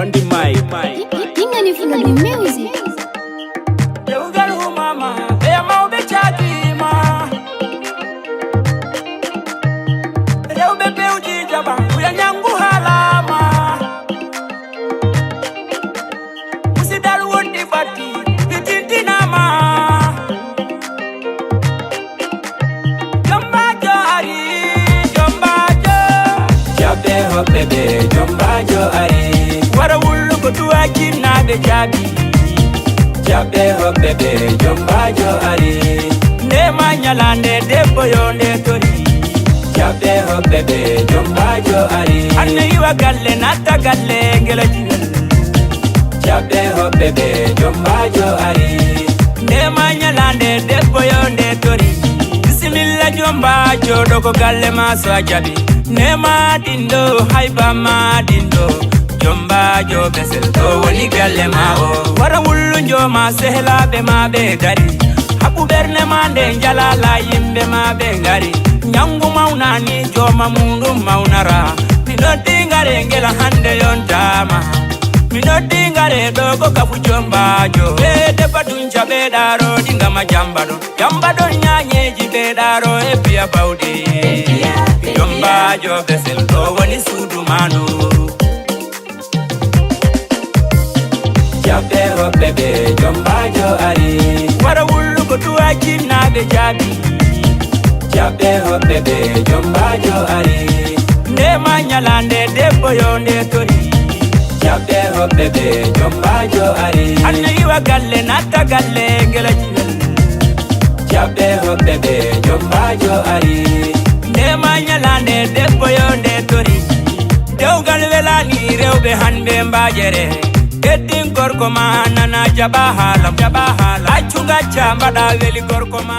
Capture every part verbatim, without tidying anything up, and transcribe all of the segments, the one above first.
On the mic. Ingani Fuladu music. Dewgal humama, ɓe mawɓe caatiima. Rewɓe pewji jaɓa, wuya ñanngu haalaama. Musidal wondi fatti, fitintinaama. Jombaajo ari, jombaajo. Jaɓɓe hoɓɓe ɓe, jombaajo ari. Wara wullugo duwaaji naaɓe jaabi. Jaɓɓe hoɓɓe ɓe, jombaajo ari. Ndema ñalaande debbo yo nde tori. Jaɓɓe hoɓɓe ɓe, jombaajo ari. Anne iwa galle, natta galle, ngela jiwel. Jaɓɓe hoɓɓe ɓe, jombaajo ari. Ndema ñalaande debbo yo nde tori. Bisimilla jombaajo, ɗo ko galle ma so a jaɓi. Ndema ɗin ɗo, hayba ma ɗin ɗo. Jombaajo besel, ɗo woni galle ma o. Wara wullu njooma, sehlaaɓe ma ɓe dari. Haɓu ɓernde ma nde njalala, yimɓe ma ɓe ngari. Ñanngu mawnani jooma muɗum mawnara. Mi noddi ngare ngela hannde yontaama. Mi noddi ngare ɗo ko kafu jombaajo. E debba ɗum jaɓe ɗaaro ɗi ngama jamba ɗon. Jamba ɗon ñaañeeji ɓe ɗaaro e piya bawɗi. Jombaajo besel ɗo woni suudu maandu. Jaɓɓe hoɓɓe ɓe, jombaajo ari. Wara wullugo duwaaji naaɓe jaabi. Jaɓɓe hoɓɓe ɓe, jombaajo ari. Ndema ñalaande debbo yo nde tori. Jaɓɓe hoɓɓe ɓe, jombaajo ari. Anne iwa galle, natta galle, ngela jiwel. Jaɓɓe hoɓɓe ɓe, jombaajo ari. Ndema ñalaande debbo yo nde tori. Dewgal welani rewɓe hanɓe mbaajere. Teddin gorko ma nana jaɓa haalam, jaɓa haalam. Accu gacca mbaɗa weli gorko ma.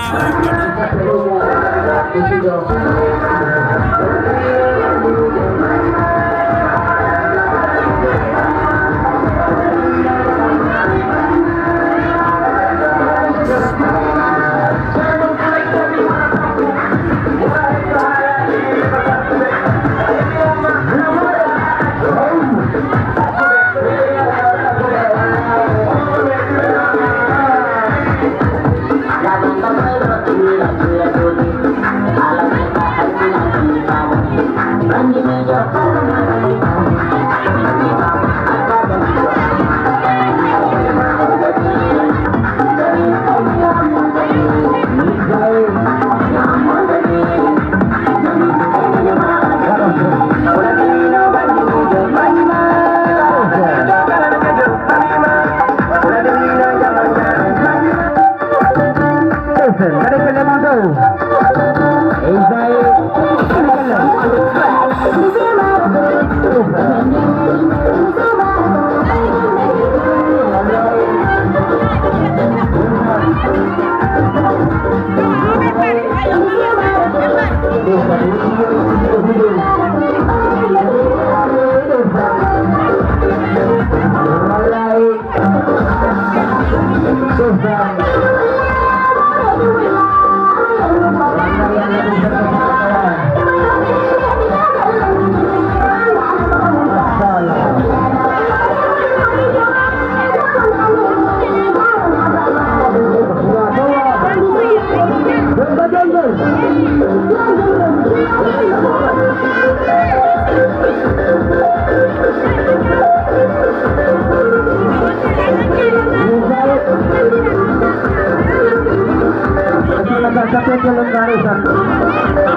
Sapete lo ngare san.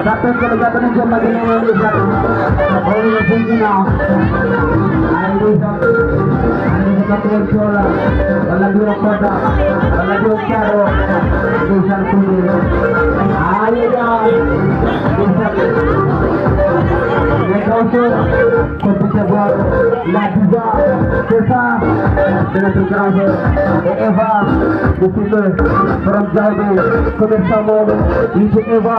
Sapete lo jaɓɓe ni jomma de ngare san. Ɓawni no bugina. Ay ndeysaan. Ay ndeysaan ko ɗon coola. Walla mbiyo koda. Walla mbiyo caro. Ndeysaan ko ɗum. Ay ya. Ndeysaan. Mais kaw so. Ko Boucher Boy, la diva, c'est ça, c'est notre grand frère. Et Eva, musidɓe, borom jawde, commerçant mawɗo, wiyte Eva,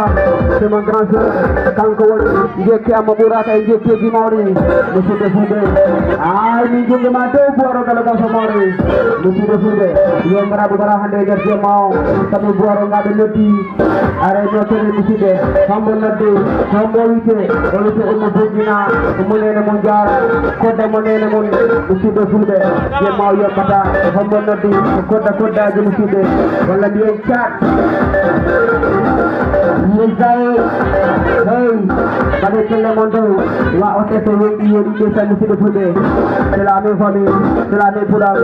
c'est mon grand frère. Kanko woni jekki amma ɓuraka e jekkeeji mawɗi, musidɓe fulɓe. Ay, min junngo ma dow Booro Galo Gaso Mawɗo, musidɓe fulɓe. Yo ngara ɓe ngara hannde e nder jemma o, sabu Booro ngaɓe noddi. Are no kene musidɓe, hombo nodde, hombo wiyte, o wiyte Umma Buggi. Ko mo neene mon jaara, kodda mo neene mon, musidɓe fulɓe, jemma o yoɓɓata, ko hombo noddi, ko kodda koddaaji musidɓe, walla mbiyen caat. Yesay, hey, mbaɗe kelle mon dow, wa o tese weɗi yeɗi ɓe tan musidɓe fulɓe. C'est la même famille, c'est la même pulaar,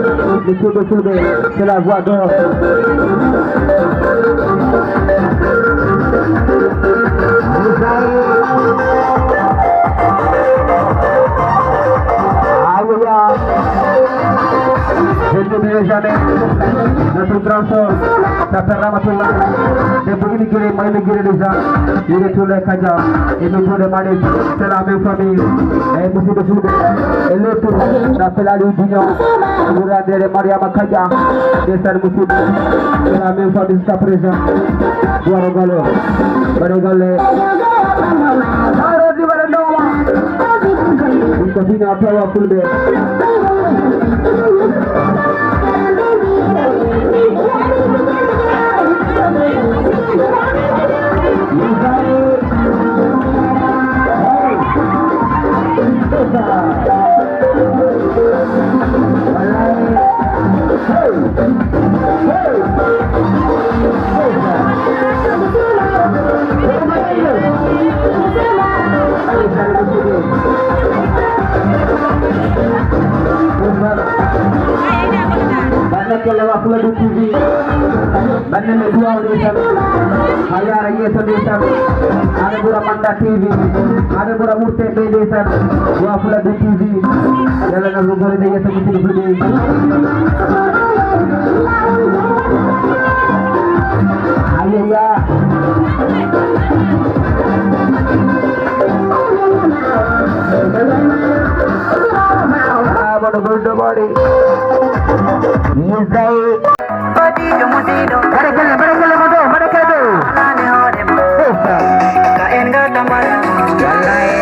musidɓe fulɓe, c'est la voix d'or. Ayoya. Debbo ɓe jamais. Notre grand sœur, Tata Ramatullah. Debbo ini gire, mayno gire déjà. Ire tule kaja. E no tule mane. C'est la même famille. E musidɓe fulɓe. E le tour. Na pelali dunyo. Wuradere Mariama Kaja. Ndeysaan musidɓe. C'est la même famille jusqu'à présent. Duwaro galo. Bare galle. Haro di bare noma. Ɗum ko fina tawa fulɓe. Banna kella wa Fuladu T V. Banna me duwa o ndeysaan. Ha yaara yeeso ndeysaan. Aɗa ɓura Manda T V. Aɗa ɓura Murte ɓe ndeysaan. Wa Fuladu T V. Yalla na ko gore de yeeso ko tigi fudi. Ayoya. Abono goldo body. Yesay. Fadiga musido. Mbaɗe kelle, mbaɗe kelle mo dow, mbaɗe kelle dow. Alane hoore ma. Ndeysaan. Ka en gata mbala. Wallahi.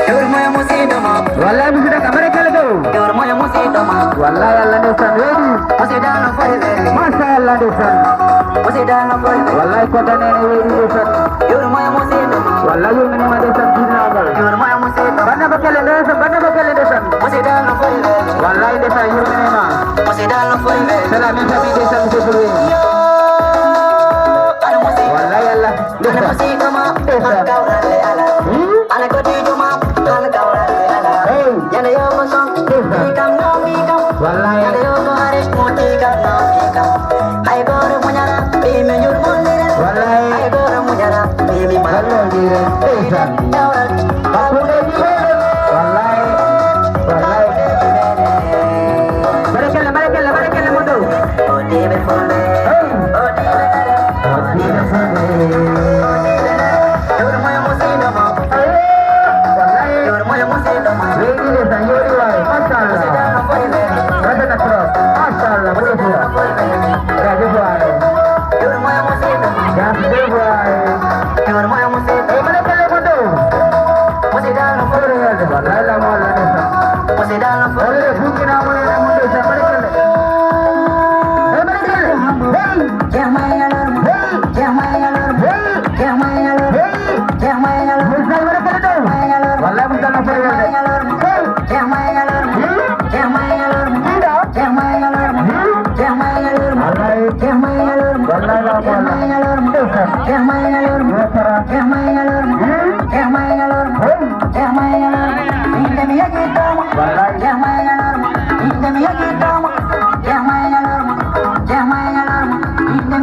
Yurmo e musido ma. Wallahi musido ka, mbaɗe kelle dow. Yurmo e musido ma. Wallahi Allah ndeysaan weeɗi. Musido no fori weeɗi. Masha Allah ndeysaan. Wallahi ko danene weeɗi ndeysaan. Yurmo e musido ma. Wallahi yurminima ndeysaan jinnagal. Yurmo e musido. Banna ko kelle ndeysaan, banna ko kelle ndeysaan. Musido no fori weeɗi. Wallahi ndeysaan yurminima. Musido no fori weeɗi. C'est la même famille ndeysaan monsieur Fulɓe. Yo, ana musido. Wallahi Allah. Ana musiɗɗo ma, ana kawral e alaa. Ana koɗiijo ma, ana kawral e alaa. Hey. Ñande yo ko son, mi kam no mi kam. Wallahi. Ñande yo ko hare, mo ti kam no mi kam. Hay gooto muñata, mi mi jurmondire. Wallahi. Hay gooto muñata, mi mi ma. Wallondire. Ndeysaan. Kawral. Hakkunde. Wallahi. Wallahi. Mbaɗe kelle, mbaɗe kelle, mbaɗe kelle mo dow. O diiɓe fulɓe. Hey. O diiɓe. Wallahi, mo jalno foti welde. Hey! Hey! Wallahi. Wallahi, la ko Allah. Ndeysaan. Yotara. Hey! Wallahi. Wallahi.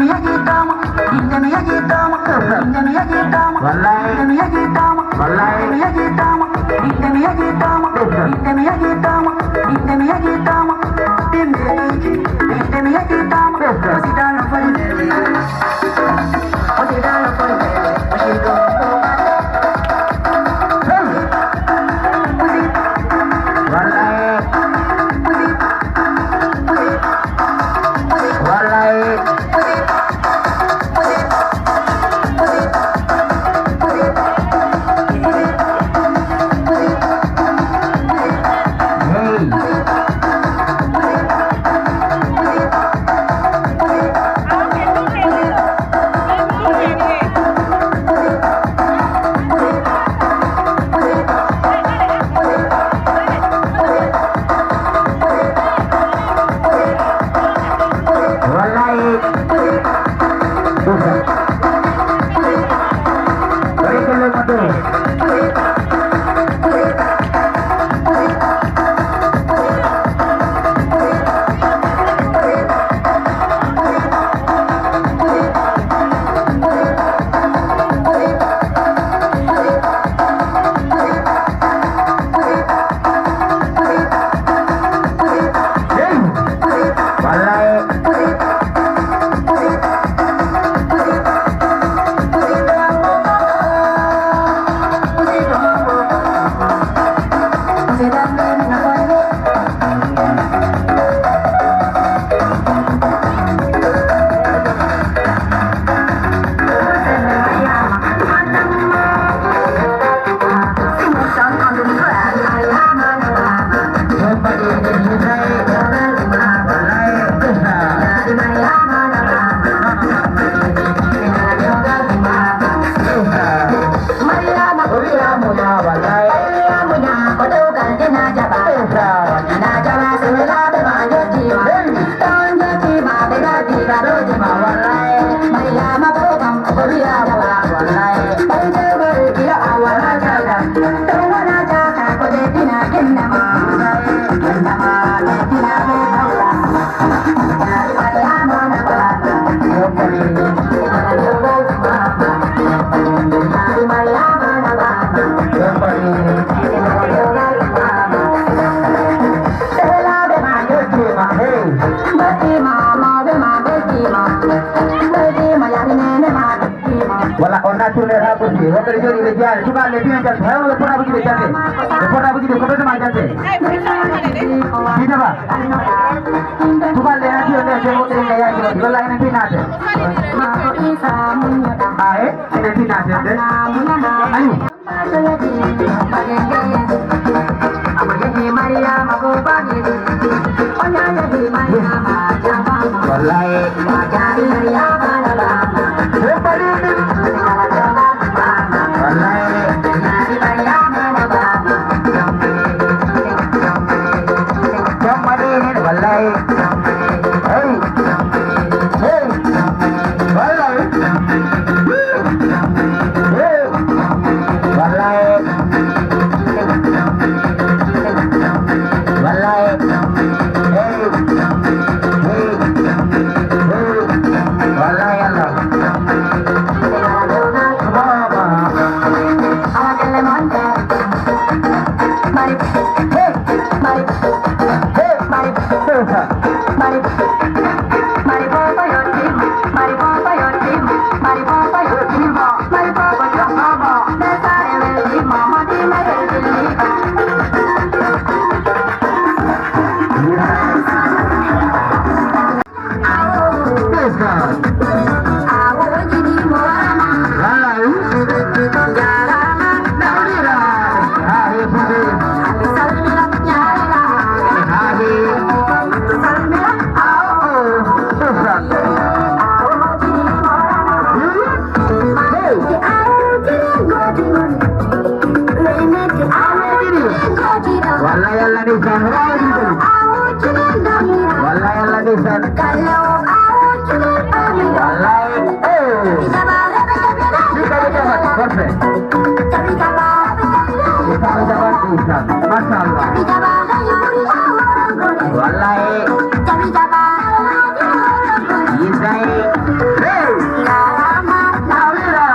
Wallahi. Wallahi. Ɓe jooɗi ɓe jeyaani. Tubaaɓe ɓe piyan jaɓde. Hay wonde portable ji ɓe jaɓde. E portable ji ɓe ko ɓe tuma jaɓde. Tijaba. Tubaaɓe ɓe haa piyo ɓe, ɓe woɗɗi ɓe yaji waɗi. Walla enen piy naate. Aye, enen piy naate de. Ayu. Wallahi. Wallahi. Wallahi. Hey. Hey. Wallahi. Hey. Wallahi. Wallahi. Hey. Hey. Hey. Wallahi Allah. Baba. Hey. Hey. Hey. Wallahi Allah ndeysaan. Wallahi Allah ndeysaan. Wallahi. Eh. Jika, jika, parfait. Jika, jika, ndeysaan. Masha Allah. Wallahi. Yisay. Hey. Nawira.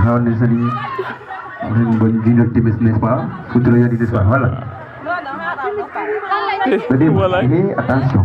Hawande sani, on bon junior timis, n'est-ce pas? Football yani, n'est-ce pas? Voilà. Attention.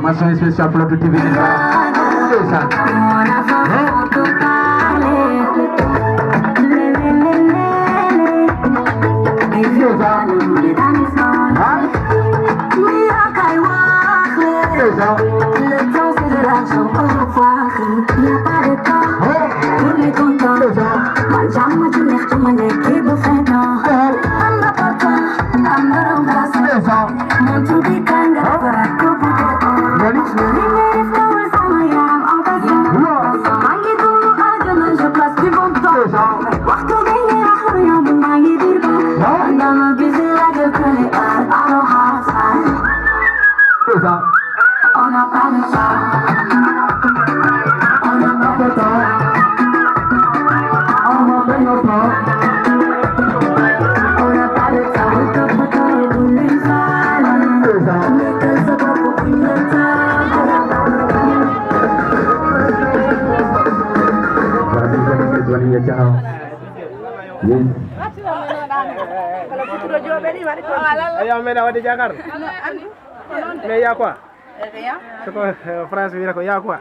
Mention spéciale pour la T V. C'est ça. Hein? C'est ça. Hein? C'est ça. Hein? C'est ça. C'est ça. Hein? Nani? C'est ça. Hein? C'est ça. Eyi, on meeɗa waɗde jakar? Mais y a quoi? Soko, eh, France wiyata ko y a quoi?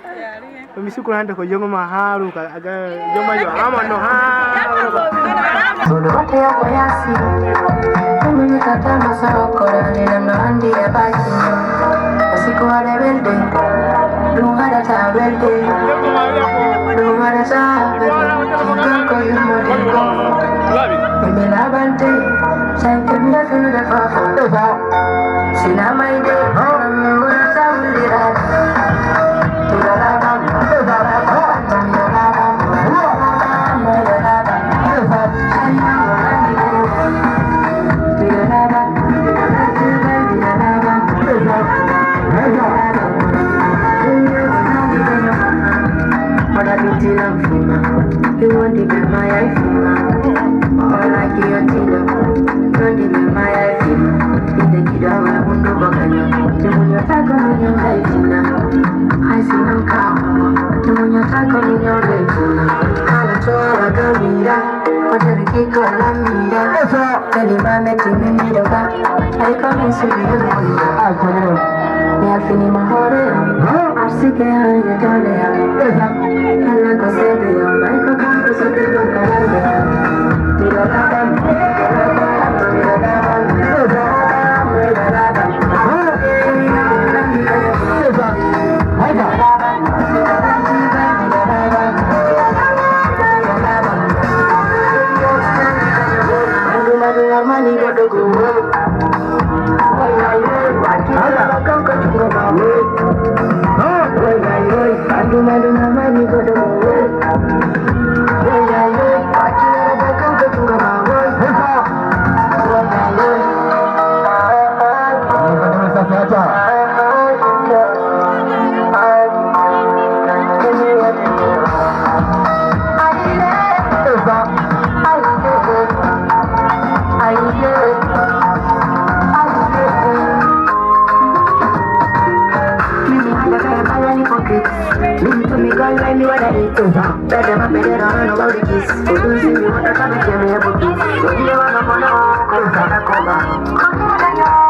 Ko mi sikku hannde ko jogo ma haaru ka, aga jogo ma yo ama no haaru. Kono waɗde o ko yaasi. Ɗum ni ka tama sa o korani nan no anndi e baki. Ko sikku waɗa welde. Ɗum waɗata welde. Ɗum waɗata welde. Ɗum kanko yummo debbo. Ɓe labante. Sanke mi rafino da fafa. Sina mai de. But I don't feel I'm free, man. You want the girl, my life, man. All I give you, Tina. Don't give me my life, man. You take it all, I won't do back on you. You want your talk on your life, man. I see no car. You want your talk on your life, man. All I told, I got me that. But you keep calling me that. Tell him I'm making me need a back. I come and see you. Ah, come on. Mi ha fini ma hoore am. Arsike am e doole am. Kala ko seede am, bay ko kanko sottirɗo kala nde am. Miɗo laaɓa, miɗo laaɓa, miɗo laaɓa, miɗo laaɓa. Ɓanndu ma ɗum armani goɗɗo goo. Mimi handa kaya bala ni pocket. Mimi to mi go like mi wada it. Bebe ma pede no no no wadi kiss. Odu si mi wada kabe ke mi ebo kiss. Odu ya wada kono. Kono sana koma. Kono sana koma.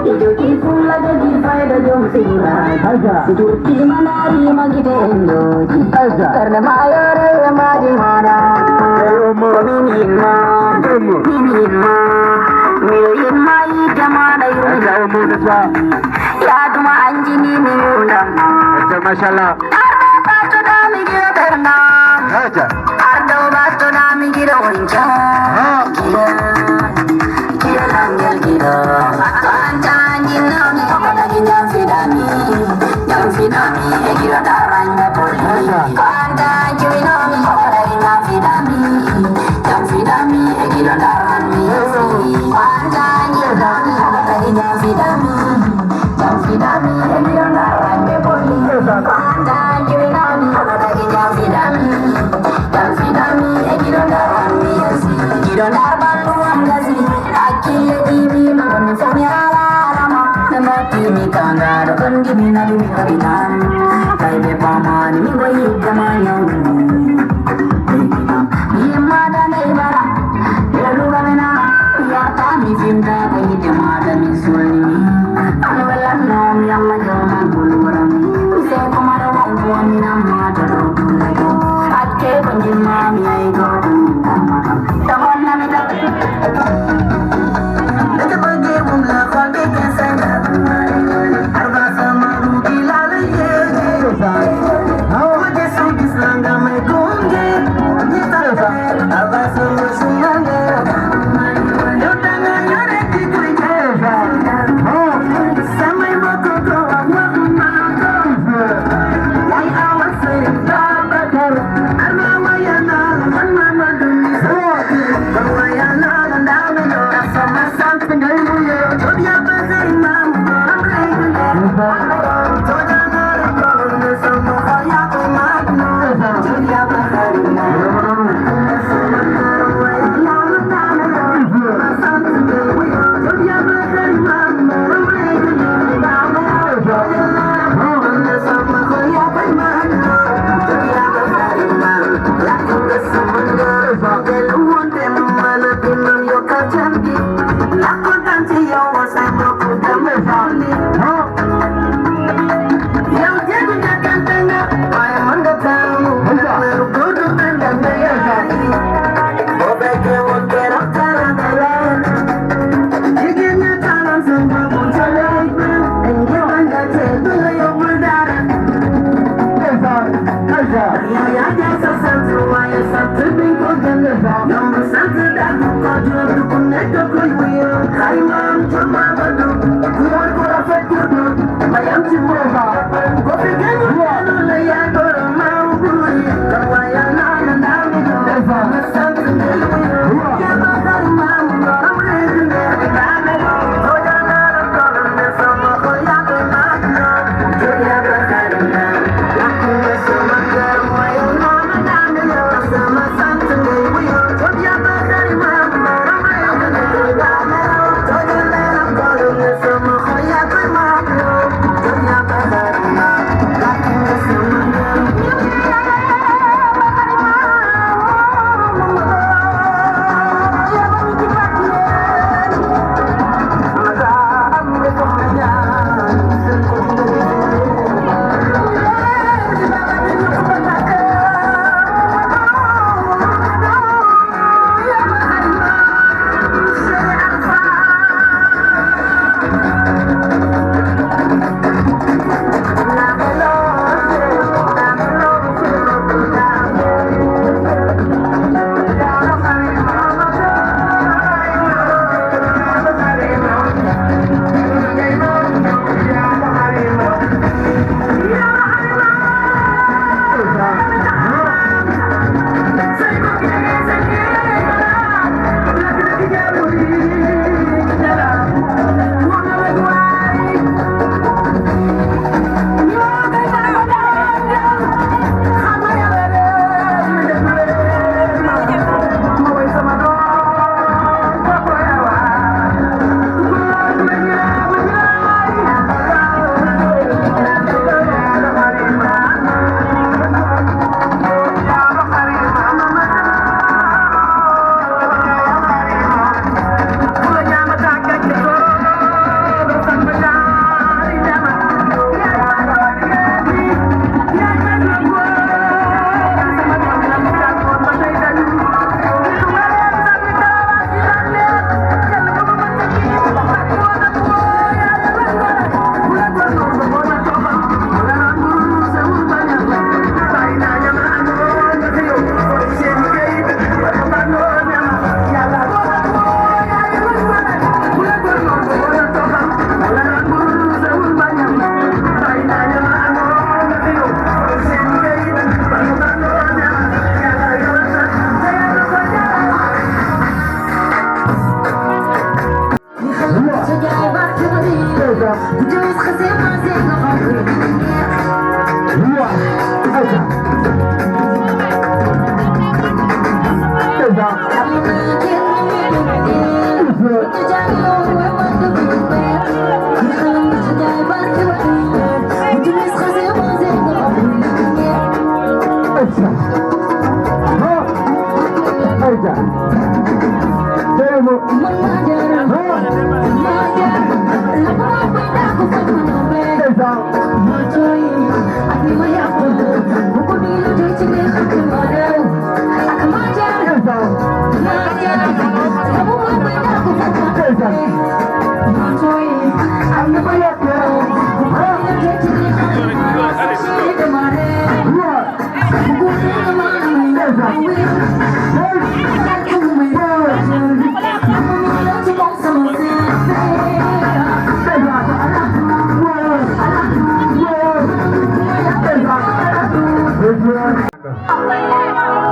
Ijo ki fulla jogi fayda jom sirraji. Aja. Turki manari magide endoji. Aja. Erne mayore e madi mana. Eyo mo. Mimi ma. Mimi ma. Mimi ma yi jamana yuri. Aja, o mo ne sa. Ya duma anjini mi ngunda. Aja, mashallah. Ardo bato da mi gira terna. Aja. Ardo bato da mi gira onja. Ha. Gira. Gira langel gira. Kanta nyinami, kota ki nyamfidami. Nyamfidami, e gira daranya poli. Kanta nyinami, kota ki nyamfidami. Nyamfidami, e gira daranya. Kanta nyinami, kota ki nyamfidami. Nyamfidami, e gira daranya poli. Kanta nyinami, kota ki nyamfidami. Nyamfidami, e gira daranya. Gira daranya. Hakkille ɗiɗi ma, kono fof mi haalaa ma. Ɓe mbaɗti mi kanngaaɗo, ɗon gimi naɗu mi waɗi tan. Tawi ɓe paamaani, min ko yiɗde ma ñawɗum. Mi yimma danay bara, ɓe luga mi nana. Mi yarta, mi fimta, ko yiɗde ma tan mi sulni. Ano welanno mi, Allah jooman ko luuram. Mi seko maro wonko mi namma to ɗo. Hakke ko jimma mi ay ɗo.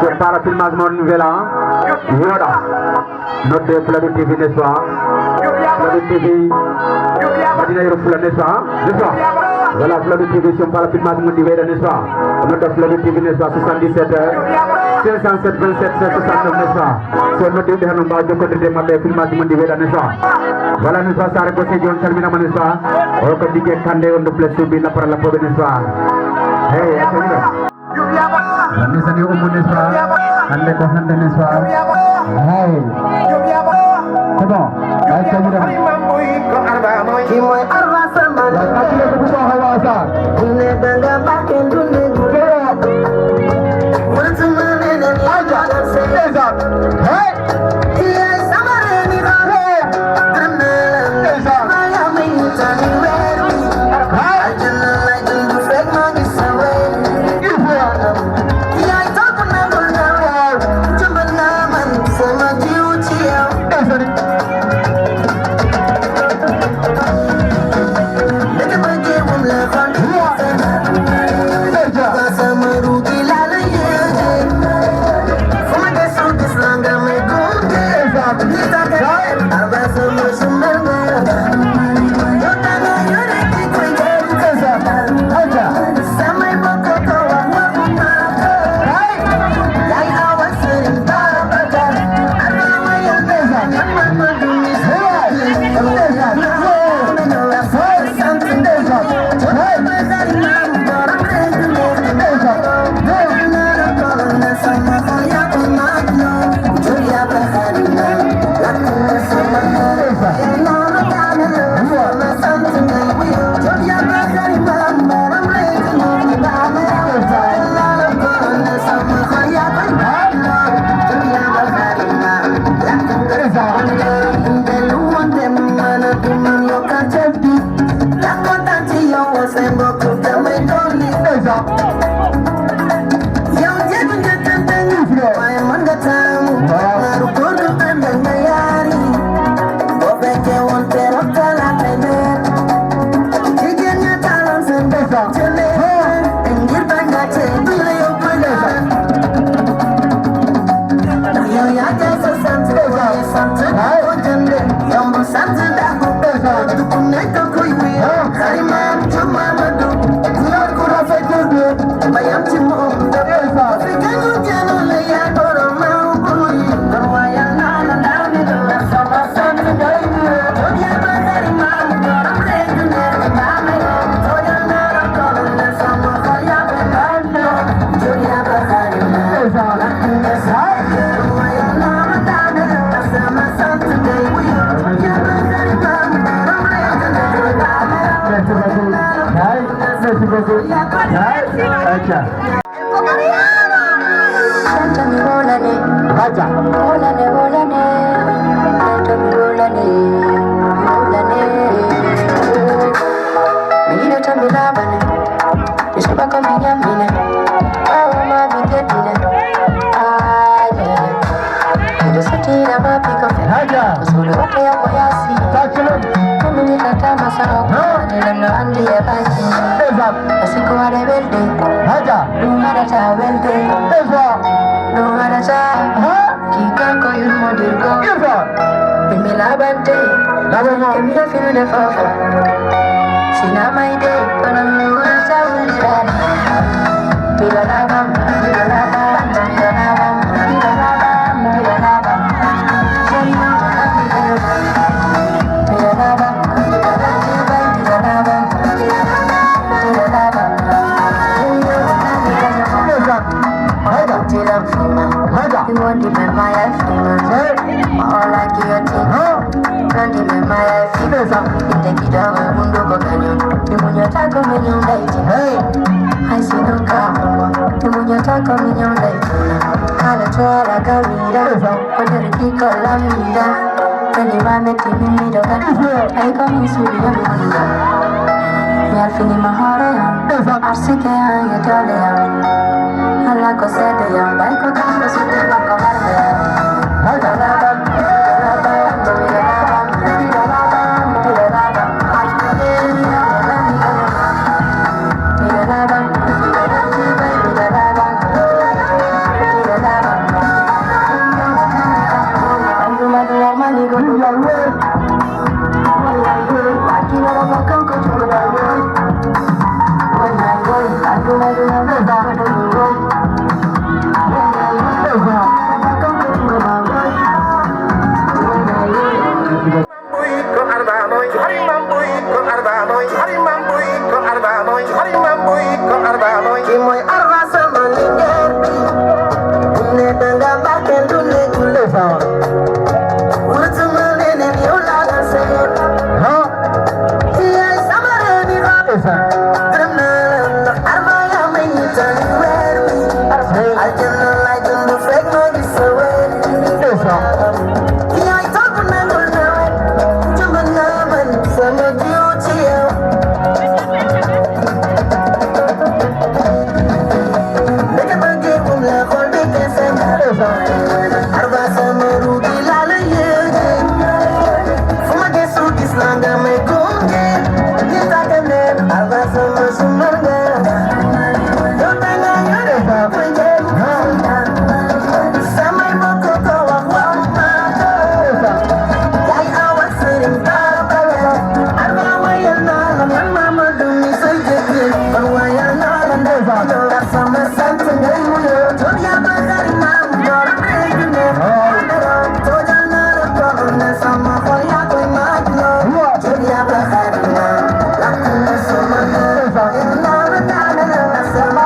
Sen para filmage mon vela yoɗa. Nodde Fuladu T V, n'est-ce pas? Fuladu T V, Madina Yoro Fula, n'est-ce pas? N'est-ce pas? Voilà, Fuladu T V, si on parle plus mal, mon divers, n'est-ce pas? Nodde Fuladu T V, n'est-ce pas? Soixante-dix-sept, cinq cent sept, vingt-sept, cinq cent soixante-neuf, n'est-ce pas? So nodde ɓe hano mbawa jokkondirde maɓɓe filmage mon divers, n'est-ce pas? Voilà, n'est-ce pas? Sare Gosse John, calminama, n'est-ce pas? O ko Didier Kandé, on the place to be, lapara lappoɓe, n'est-ce pas? Hey, a calmina. Wani sani ummu, n'est-ce pas? Hande ko hande, n'est-ce pas? Hay. C'est bon. Ay, c'est bon. Ki mooy Arba Samba. Wa kati ko ko hawa sa. Ne danga bakke dunde. Wurtu ma ne ne. Aja. Exact. Hey. Merci beaucoup. Merci beaucoup. Aca. Aca. Mi suba ko mi nyamine. Oh, ma mi gedine. Ah, yeah. Miɗo sotira ma piko fe. Haja. Ko solo oke ya ko yasi. Taculum. Ko mi ni tata masao. No. Ni no andi e baji. Exact. Asi ko are welde. Haja. Ɗum haɗata welde. Exact. Ɗum haɗata. Ha? Ki kanko yurmodirgo. Exact. Ɓe mi labante. Labamo. Ɓe mi finude fofo. Sina mayde, kono mi wurata wulirade. Miɗo labam, miɗo labam, miɗo labam, miɗo labam, miɗo labam. Miɗo labam, miɗo labam, miɗo labam, miɗo labam. Miɗo labam. Mega. You want the man my life, you know. Hey. All I give you thing. Huh? Don't the man my life, you know. Ndesan. You take it down, I won't go, go, go. You want your taco, me, you like it. Hey. I see no car. You want your taco, me, you like it. Kala chola kamida. Ndesan. Kotari kiko lamida. Kani mame timi midoka. Ndesan. Ay ko mi suri ya munda. Ya fini mahore ya. Ndesan. Arsike ya ya dole ya. Ala ko sede ya. Bay ko kan ko sede ko ko barbe ya. Ndesan. Ki mooy Arwa sama lingeer bi. Bu ne danga Bakel du ne ku le fa. Wutuma leneen yow laa la seet. Yaay sama reeni rab. Gërëm naa la ndax Arwa yaa may nital weer wi. Aljanna laay dund fekk ma gis sa weer wi. Yaay toog nangul nawet. Jëmbat naa man sama jiw ci yow. Ndeke bëggee moom la xol bi kese. Arwa sama ruugi laa la yéege. Fu ma gëstu gis la nga may gunge. Ni tàgga ne Arwa sama suma nga. Yow tànga yore ba koy jël. Samay mbokk ko wax wax ma ko. Yaay awa Sëriñ Babacar. Arwa wayal naa la man Mamadou mi say jëkkër. Arwa wayal naa la ndeysaan. Ndax sama sant ngay wuyoo. Tur yaa ba xarit maam borom réew mi ne. Toojal naa la borom ne sama xol yaa koy maaj loo. Tur yaa ba xarit maam. Lakk na sama xol. Wayal naa la daanaka ndax sama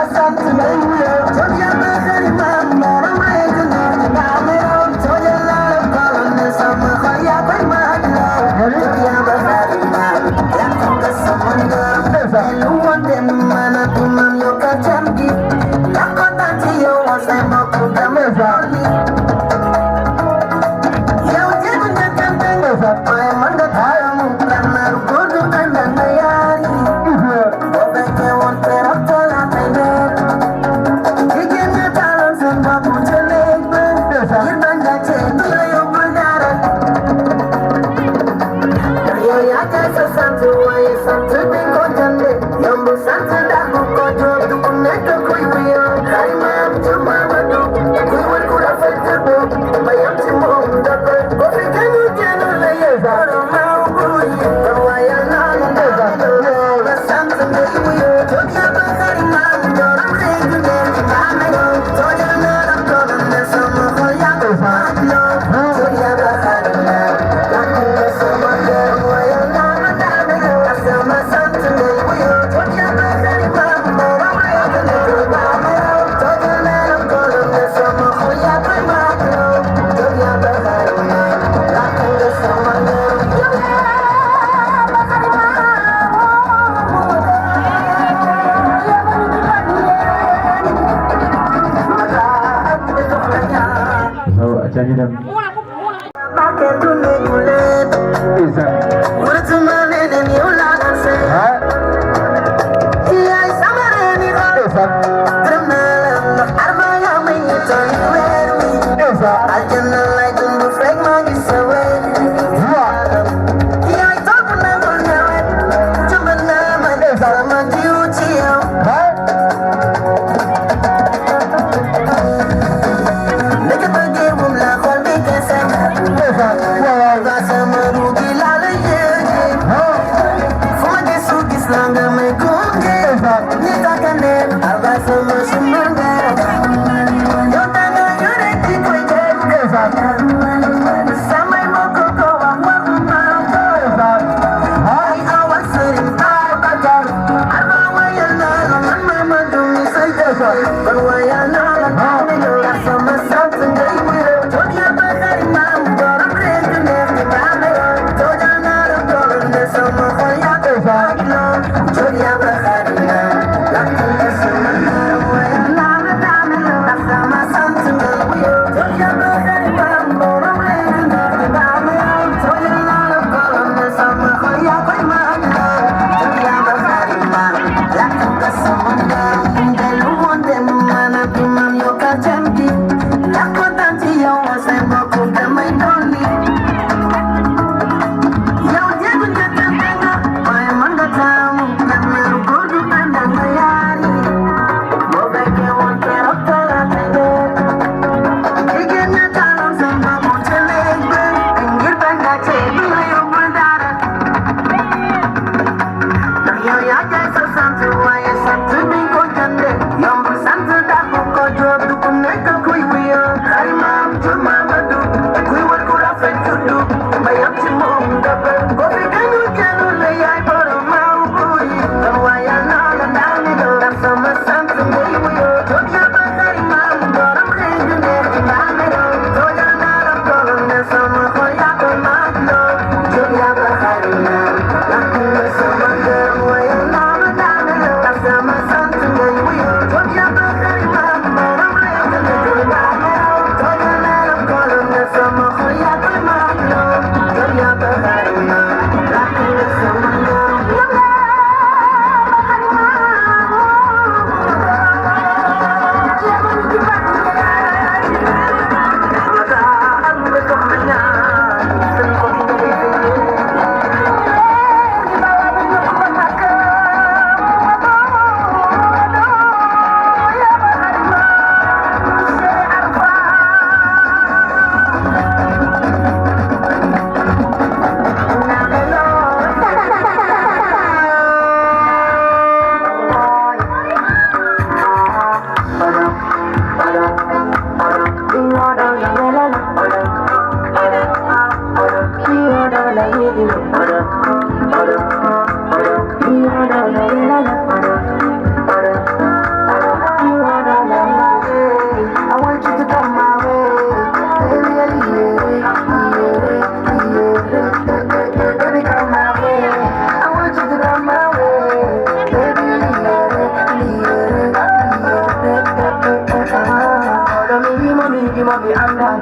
Mi anndaa,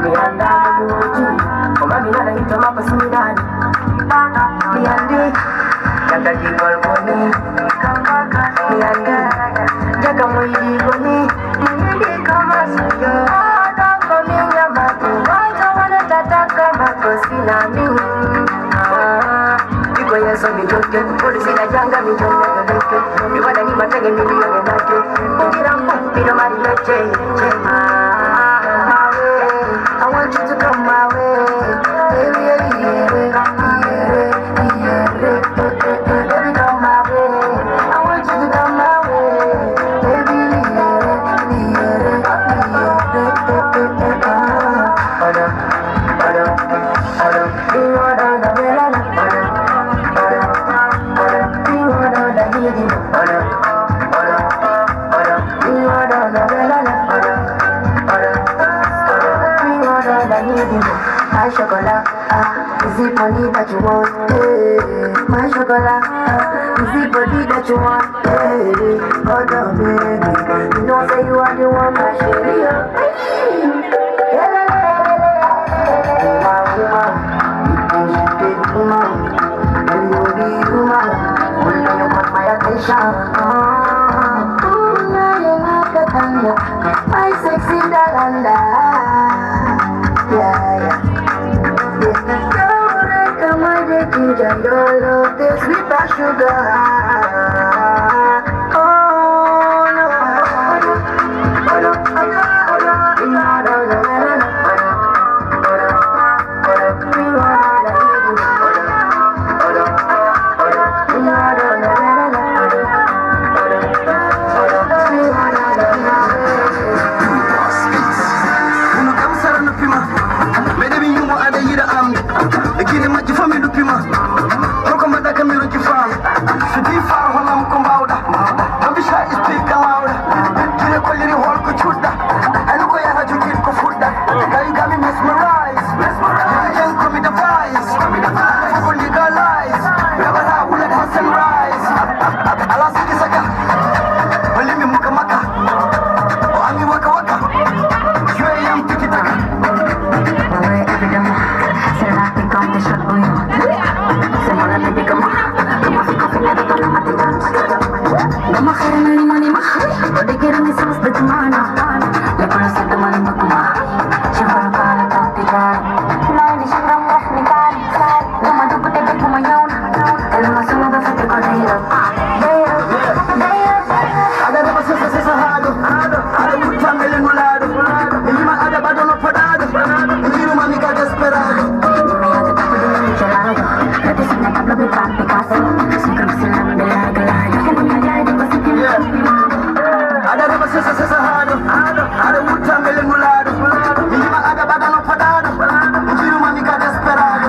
mi anndaa no mi woni. Ko maa mi nana hito makko si mi daani. Mi anndi, caggal gigol ko ni. Mi anndi, caggal mo yiɗi ko ni. Mi yiɗi ko masoyo. Ɗon ko mi ñamata. Wonto wonata takka makko si na min. Ah. Ɓikkoy yeeso mi jokke, police na janga mi jonne to lekke. Mi waɗani ma tege miliyon e nagge. Ɓungiram pum, miɗo mari lecce, lecce. Ah, I want you to come my way. Baby, yeah, yeah, yeah, yeah, yeah, yeah. Baby, come my way. I want you to come my way. Baby, yeah, yeah, yeah, yeah, yeah, yeah, yeah. Hold up, hold up, hold up. My chocolate, ah, is it money that you want? Hey, my chocolate, ah, is it body that you want? Hey, hold on, baby. You know say you are the one, my shit. My sexy Dalanda. Yeah, yeah. Yeah. Don't break my ginger, your love, this sweet as sugar. Oh, no. Kono kam sara noppi ma. Mbeɗa mi yimo aɗa yiɗa am. E gine majji fof mi noppi ma. Holko mbaɗɗa kam mi rokki faam. So di faar hollam ko mbawɗa. Don't be shy, speak louder. Gine kolliri holko cuɗɗa. Anu ko yaha jogit ko fuɗɗa. Girl, you got me mesmerized. Mesmerized. Girl, call me the vice. Call me the vice. Ko legalize. Gabata wulat ha sunrise. Ala siki saka. Wali mi muka maka. O ami waka waka. Juwe yam tiki taka. Wawe evidama. Sera ki konde shot boyo. Sera ki kama. Kama siko siko. Dama khair ni mani ma khair. Ode kere ni sans de tumana. Ya kono sa tumani makuma. Shiva kala topika. Nani shiva mahni kari. Dama dubu de kuma yauna. Dama suma ba fete ko dai. Dai. Dai. Aɗa rema sesa sesa haɗo. Aɗa wutta mele nulaɗo. Mi yima aɗa ɓadono poɗaɗo. Mi yiruma mi ka desperado. Yeah. Aɗa rema sesa sesa haɗo. Aɗa wutta mele nulaɗo. Mi yima aɗa ɓadono poɗaɗo. Mi yiruma mi ka desperado.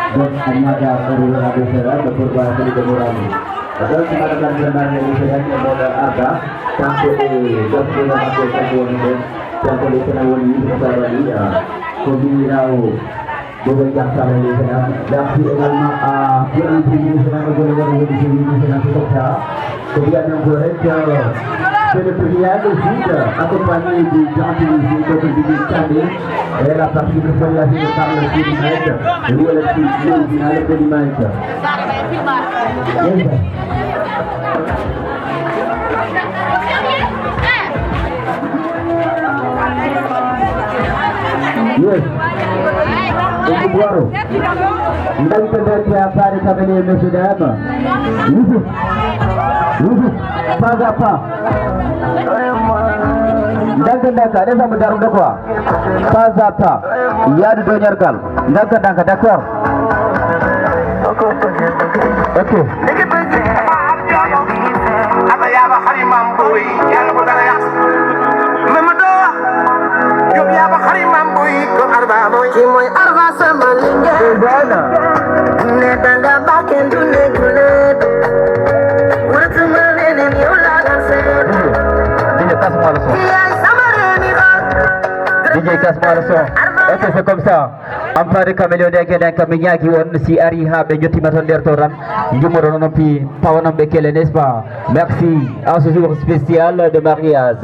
Donc, a ñaaga ko wonande feere, ko pour ba ko ɗum wonande. Donc, madame la gouverneur, ni feere ko mo da arda, kanko e goɗɗo makko kanko woni ɗo, kanko le kana woni ko sabali, ah, ko mi rawo, Bobo Diakhar le kana. Merci également à Pierre Antoine le kana, ko le woni woni ko mi kana ko ta. Ko bien encore, euh, c'est le prière aussi, euh, accompagné de Jean-Philippe, donc, du Kandé. Et la partie de Farias de Carlos Koulibaly, Louis Alexis, Louis Alexis Koulibaly. Yes. Eko boro. Ndalta ndalta pare kabale mesudama. Yusu. Yusu. Pas à pas. Ndalta ndalta. Ada sama daru dakwa. Pas à pas. Yaadu doñargal. Ndalta ndalta, d'accord. Ok. Ata yaaba xari maam booy, yàlla bu dara yàq. Mamadou, Diop yaaba xari maam booy, ko Arba mooy. Ki mooy Arba sama linge. Voilà. Ne danga baken du ne gulet. Wurtu ma lenen yow la la se. D J, passe-moi le son. Yaay sama reeni xol. D J, passe-moi le son. Ok, c'est comme ça. Ampare caméléon de kene kami ñaaki on si ari ha ɓe ñottima tan nder to tan jummoɗo noon pi pawanon ɓe kele, n'est-ce pas? Merci. En ce jour spécial de mariage,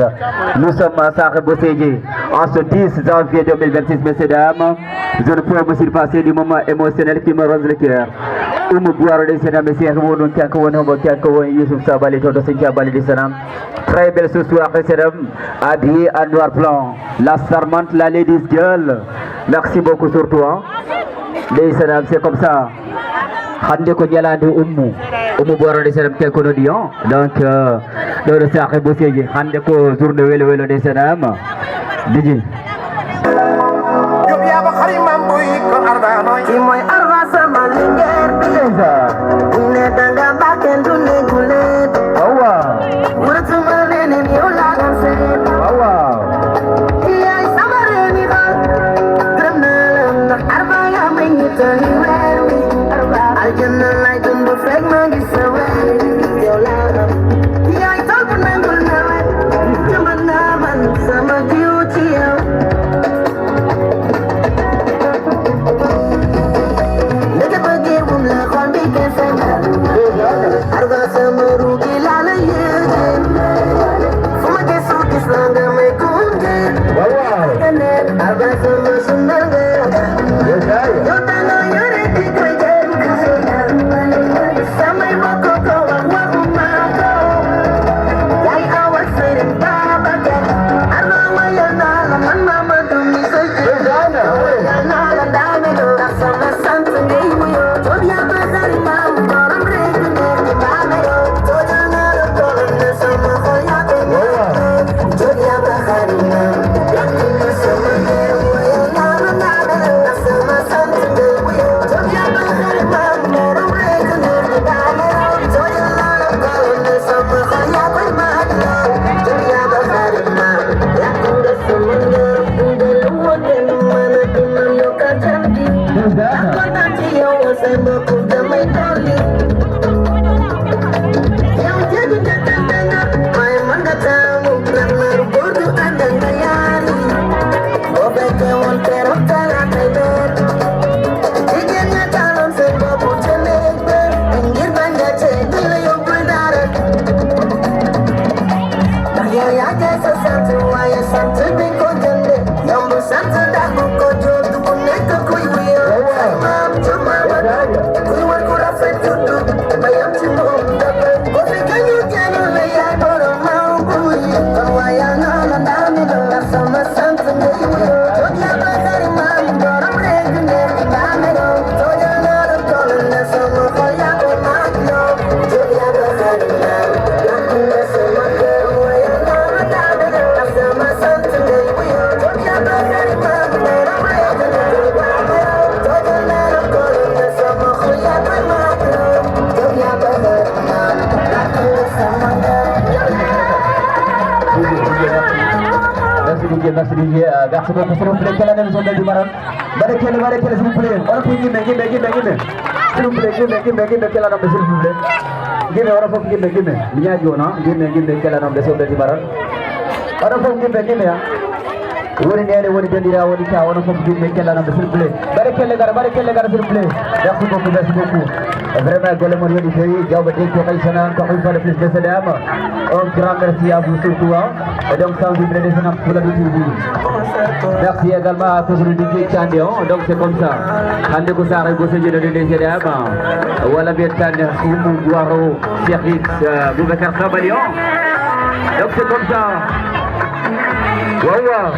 nous sommes à Sare Bossédjé en ce dix janvier deux mille vingt-six, messieurs, dames. Je ne peux me surpasser du moment émotionnel qui me ronge le cœur. Oumou Boiro de Sénat, messieurs, wonɗon kanko woni homo, kanko woni Youssouf Sabaly to de Sénat. Très belle ce soir, messieurs, dames, habillée en noir blanc. La charmante, la ladies girl. Merci beaucoup surtout, hein. Ndeysaan, c'est comme ça. Hannde ko ñalaande Oumou. Oumou Boiro ndeysaan, tel kono ɗi, hein. Donc, euh, ɗo ɗo Sare Bossédjé. Hannde ko journée welo welo ndeysaan. Dj. Diop yaa ba xari maam boy kon Arba nooy. Kii mooy Arba sama lingeer bi. Ndeysaan. Bu ne danga baaxee du ne guleet. Waaw waaw. Wurtuma leneen yow laa doon seet. Waaw waaw. Yaay sama reeni xol. Gërëm naa la ndax Arba yaa may ñittali weer wi. Arba. Aljanna lay dund fekk ma gis sa weer wi. Yow laa am. Yaay tool bu nangul nawet. Jëmbat naa man sama jiw ci yow. Ndeke bëggee moom la xol bi kese la. Arba sama ruugi laa la yéege. Fu ma gëstu gis la nga may gunge. Waaw waaw. Arba sama sundal nga. Yow danga yore di koy jël. Samay mbokk ko wax waxuma ko. Yaay awa Sëriñ Babacar. Arba wayal naa la man Mamadou mi sa jël. Wayal naa la Ndamelo ndax sama sant ngay wuyoo. Joob yaa ba xari maam borom rek nekk Ndamelo. Tojal naa la doole ne sama xol yaa ko moom. Joob yaa ba xari maam. Yàq na sama xel wayal naa la Ndamelo ndax sama sant ngay wuyoo. Joob yaa ba xari maam borom rek nekk Ndamelo. Tojal naa la doole ne sama xol yaa koy maaj. Joob yaa ba xari maam. Yàq nga sama ngëm. Dundal woon benn mën a dundal yokk a jam gi. D'accord naa ci yow, say mbokk damay dolli. Yow jéggi nga tànn nga, waaye mën nga taamu, ndax naaru góor du ànd ak nga yaali. Boo fekkee woon keroog talaatay doon. Jigéen ña taaloon seen bopp ca néeg ba, ngir bañ nga tee, duñ la yóbbul dara. Ndax yow yaa jaay sa sant, waaye sant bi ko jënde. Yomb sant ndax bu ko jooju ku nekk kuy wuyoo. Waaw. Say maam, sa maam, kuy wër ku rafet juddu, ba yam ci moom dëgg. Ku fi gëñu kenn la yaay borom maam buy. Kon waaye naa la Ndamelo, ndax sama sant ngay wuyoo. Jooju yaa ba xari maam, borom réew mi nekk Ndamelo. Jooju naa la toll ne sama xol yaa ko maaj loo. Merci D J, merci D J. Euh, merci beaucoup. S'il vous plaît, quelle année nous sommes du Maroc? Mbaɗe kelle, mbaɗe kelle, s'il vous plaît. Onon fof ngimɓe, ngimɓe, ngimɓe, ngimɓe. S'il vous plaît, ngimɓe, ngimɓe, ngimɓe, kellanooɓe, s'il vous plaît. Ngimɓe, onon fof ngimɓe, ngimɓe. Mi ñaagi on, ha. Ngimɓe, ngimɓe, kellanooɓe, soɓe timaral. Onon fof ngimɓe, ngimɓe, ha. Woni neene, woni denɗiraawo, woni ka, onon fof ngimɓe, kellanooɓe, s'il vous plaît. Mbaɗe kelle ngara, mbaɗe kelle ngara, s'il vous plaît. Merci beaucoup, merci beaucoup. Vraiment, golle mon yoni feewi, Diawɓe Deng ko kay sona, encore une fois de plus, messieurs, dames. Un grand merci à vous surtout, hein. Et donc, sans oublier les gens pour la T V. Merci également à Kosoro D J Thiandé, hein. Donc, c'est comme ça. Hande ko Sara Gosse Dieng de D J D M. Wala bien Thiandé, Oumou Guaro, Cheikh X, euh, Boubacar Sabali, hein. Donc, c'est comme ça. Waouh, waouh.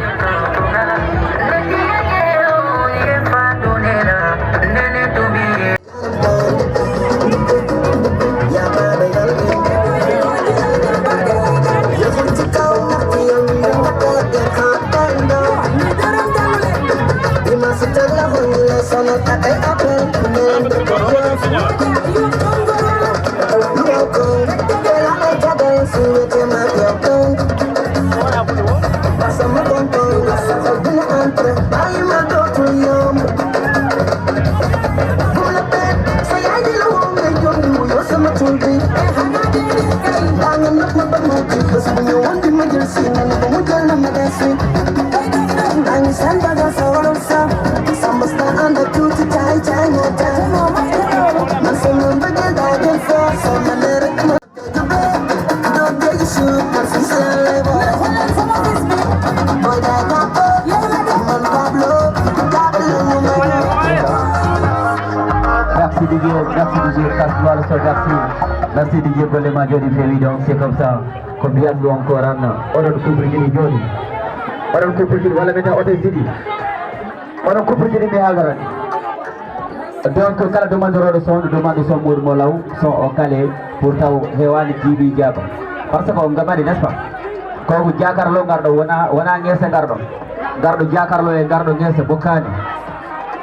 Merci D J, merci D J, Kasmalo, merci. Merci D J, golle ma jooɗi feewi, donc c'est comme ça. Ko mbiyatmi encore an, oɗon kubrikini jooɗi. Oɗon kubrikini walla mi tawa oto e siɗi. Oɗon kubrikini mi haa garani. Donc, kala demandorooɗo son, demande son muuɗum o law, son o kale pour taw heewaani jiiɓi jaaba. Par ce que on ngamani, n'est-ce pas? Kooku jaakarlo ngarɗo, wona, wona ŋeese ngarɗo. Ngarɗo jaakarlo e ngarɗo ŋeese bokkaani.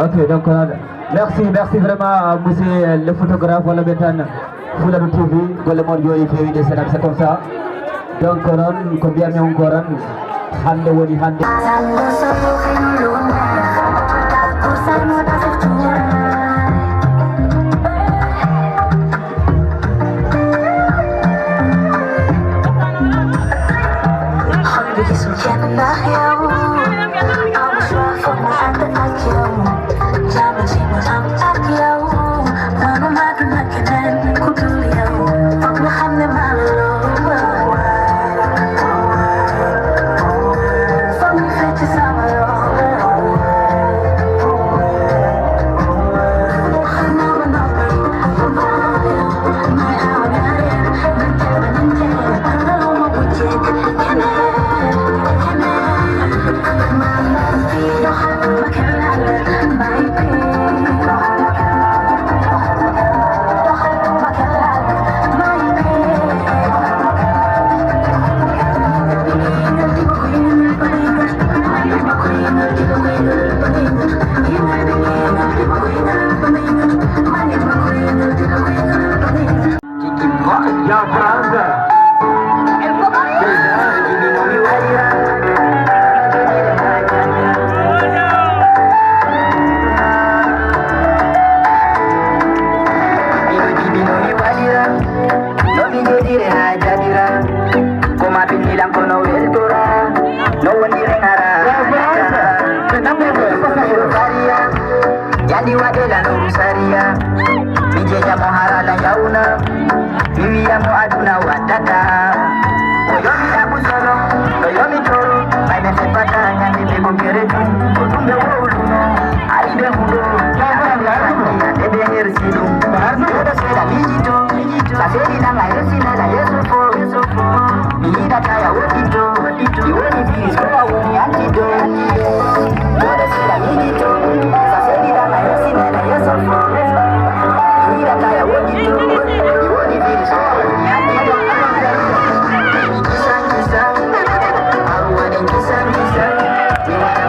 Ok, donc, euh, merci, merci vraiment, monsieur le photographe, walla mbiyen tan Fuladu T V, golle mon jooɗi feewi de, c'est comme ça. Donc, noon, ko mbiyatmi on ko tan, hannde woni hannde. Ya France. No mi jedire ha jadira. Koma binilan kono weltora. No wondire ngara. Sariya. Yandi wadela no sariya. Mi je jamo harala yauna. Mi wiya mo aduna waddata. O yomi abu solo, o yomi toro. Maybe se pata nyandi be ko kere tu. Ko tumbe wowluno. Ari be hudo. Ebe her sidum. Yoda sela mijito. Saferi na nga yesi na la yeso fo. Mi yida kaya wodito. Mi woni biri so wa woni antido. Yoda sela mijito. Saferi na nga yesi na la yeso fo. Mi yida kaya wodito. Mi woni biri so wa woni antido. Kisan kisan. Aruwa den kisan kisan. Mi wada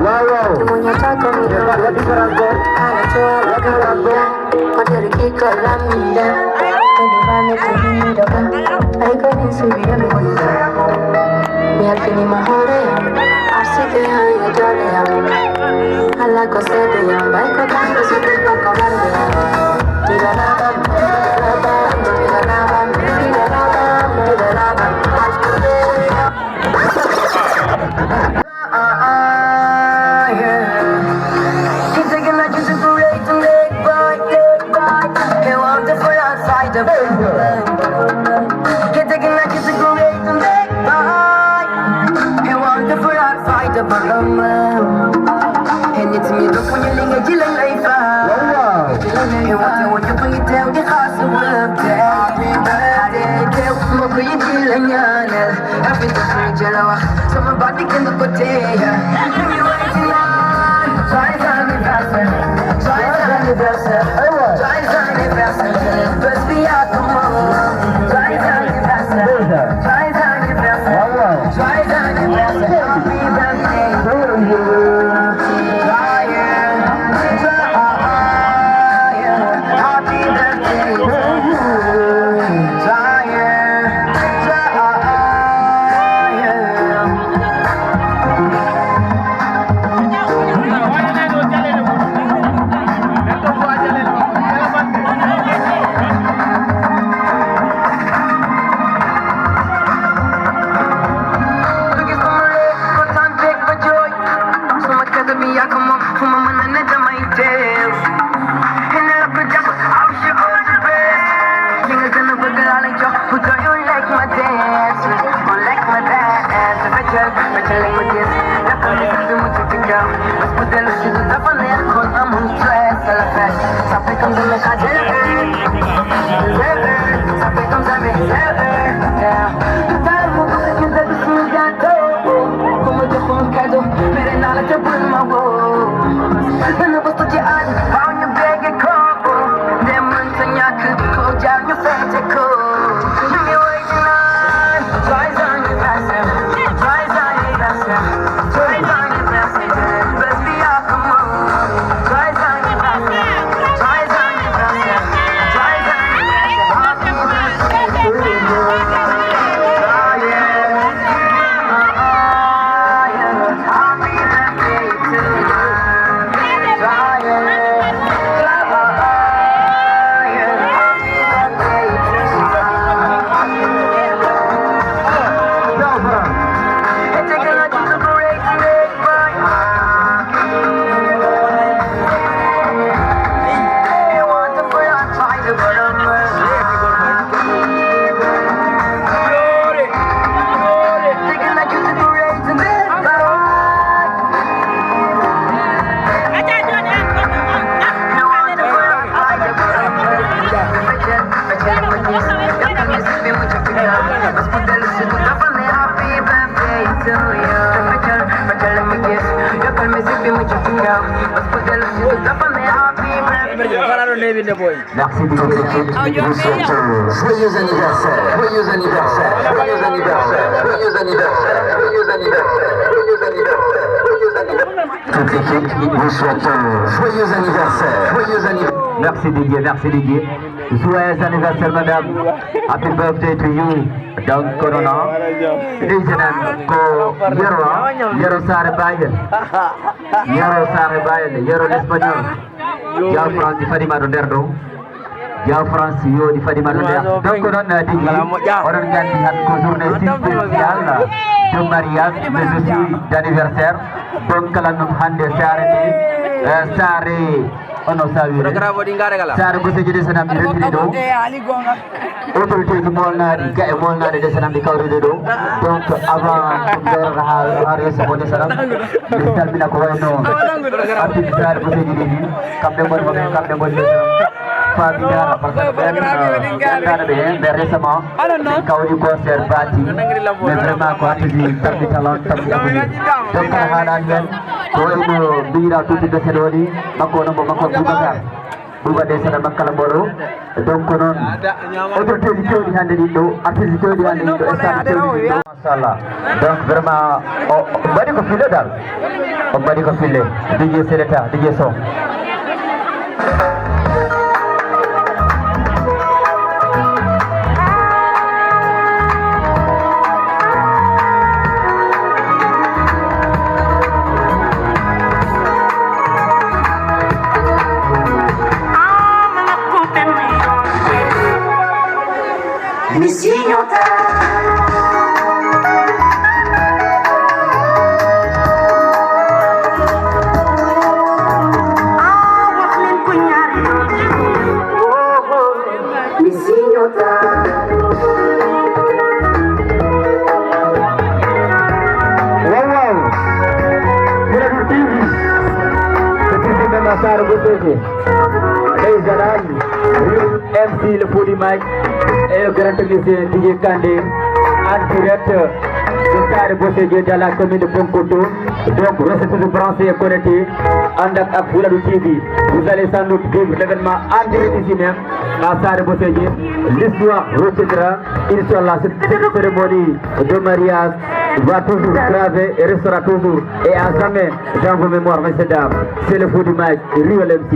Waaw, waaw. Waɗi faral ko. Waɗi faral ko. Mi halfinima hoore am, arsike an e doole am. Alla ko seede am, bay ko kanko suɓi makko barde am. Miɗo laaɓam, miɗo laaɓam, miɗo laaɓam, miɗo laaɓam, miɗo laaɓam. Ah, ah, yeah. He's taking my juice to great and big boy, big boy. He want the full outside of him. He's taking my juice to great and big boy. He want the full outside of him. Anything you do for your life, you live life. He want you when you bring it down, you cause the world down. Happy birthday, mo ko yiddi la ñaanal. Happy birthday, jëla wax. Sama baat bi kenn du ko téye. Ñu ngi woy ci naan. Joyeux anniversaire. Joyeux anniversaire. Joyeux anniversaire. Bés bi yaa ko moom. Joyeux anniversaire. Joyeux anniversaire. Joyeux anniversaire. Happy birthday to you. Joyeux. Happy birthday to you. Suma kàddu bi yaa ko moom, fu ma mën a ne damay teew. Xëy na la ko jàpp, I wish you all the best. Li nga gën a bëgg laa lay jox, who do you like my dance? Who like my dance? Feccal, feccal li ma gis, dafa ne sa du mujj ci kaw. Bés bu dellu si du dafa neex, kon amul stress, c'est la fête. Ça fait comme de me xaajale, ça fait comme ça, mais, yeah. Lu tax mu bëgg ñu dagg suñu gâteau? Ku ma joxoon cadeau, mere naa la te bul ma woo. Benn bés bu ci ànd, faaw ñu bégge ko. Te mënta ñàkk, foo jaar ñu fête ko. Ñu ngi woy di naan, joyeux anniversaire, joyeux anniversaire, joyeux anniversaire. Bés bi yaa ko moom. Joyeux anniversaire, joyeux anniversaire, joyeux anniversaire. Happy birthday. Merci beaucoup. Toute l'équipe vous souhaite un joyeux anniversaire. Joyeux anniversaire. Joyeux anniversaire. Joyeux anniversaire. Joyeux anniversaire. Joyeux anniversaire. Joyeux anniversaire. Toute l'équipe vous souhaite un joyeux anniversaire. Joyeux anniversaire. Merci Didier, merci Didier. Joyeux anniversaire, madame. Happy birthday to you. Donc, kono non. Leydi men ko Yero, Yero Sare Bayel. Yero Sare Bayel, Yero l'Espagnol. Diaw France di Fadima ɗo nder ɗo. Diaw France yo ɗi Fadima ɗo nder. Donc, noon, eh, tigi, oɗon nganndi han ko journée spéciale de mariage, mais aussi d'anniversaire. Donc, kala noon hannde Sare ni, eh, Sare, ono Sawire. Sare Boseji ɗe sanam ɗi rentiri ɗo. Autorité ji molnaɗi, ga e molnaɗe ɗe sanam ɗi kawride ɗo. Donc, avant ko mi jawrata ha, ha yeeso mo ɗe sanam, mi salmina ko wayno artiste Sare Boseji ɗi ni. Kamɓe ngoni mo ɓe, kamɓe ngoni ɗe sanam. Fami dara, parce que ɓen, eh, dara ɓe hen, ɓe récemment, ɓe kawri concert bati. Mais vraiment ko artiste tambi talent, tambi abonné. Donc, kala haalani hen, ko wayno mbira tuti ɓe seɗo ni, makko onon mo makko Boubacar. Ɗum waɗde sene makkala mboɗo. Donc ko noon, autorité ji kewɗi hannde ɗin ɗo, artiste ji kewɗi hannde ɗin ɗo, staff ji kewɗi ɗin ɗo. Machallah. Donc vraiment, o o mbaɗi ko fille dal. O mbaɗi ko fille. D J Seleta, D J Sow. Mi signota. Ah, wax leen ko ñaari yoon. Oh, oh. Mi signota. Waaw, waaw. Fuladu T V. Ko T V men Massara Bottoje. Ndeysaan. M C le Fodi Mike et le grand technicien D J Kandé en direct de Saare Bossoje dans la commune de Bonkoto. Donc, restez toujours branchés et connectés. Ànd ak, ak Fuladu T V. Vous allez sans doute vivre l'événement en direct ici même à Saare Bossoje. L'histoire retiendra, Inch'Allah, cette, cette cérémonie de mariage va toujours graver et restera toujours et à jamais dans vos mémoires, messieurs, dames. C'est le Fodi Mike, Real M C.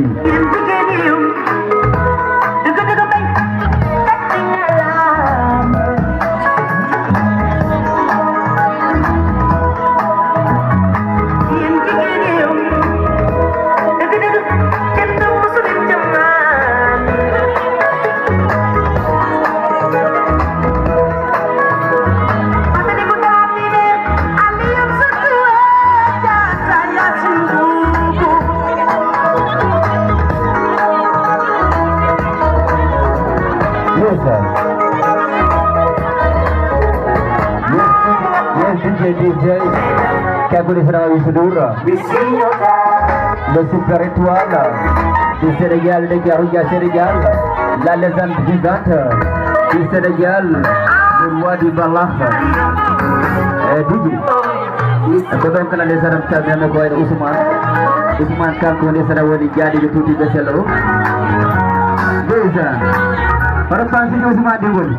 Yes, sir. Yes, yes, D J, D J. Kaguli Sarawi Sudur. Le super étoile du Sénégal, de Garouya Sénégal. La légende vivante du Sénégal. Le roi du balaf. Eh, D J. Ko ɗon kala ndeysaan calminama ko wayno Ousmane. Ousmane kanko ndeysaan woni jaaɗiiɗo tuuti Besel o. Ndeysaan. Hoto fansuuji Ousmane ɗi ngoni?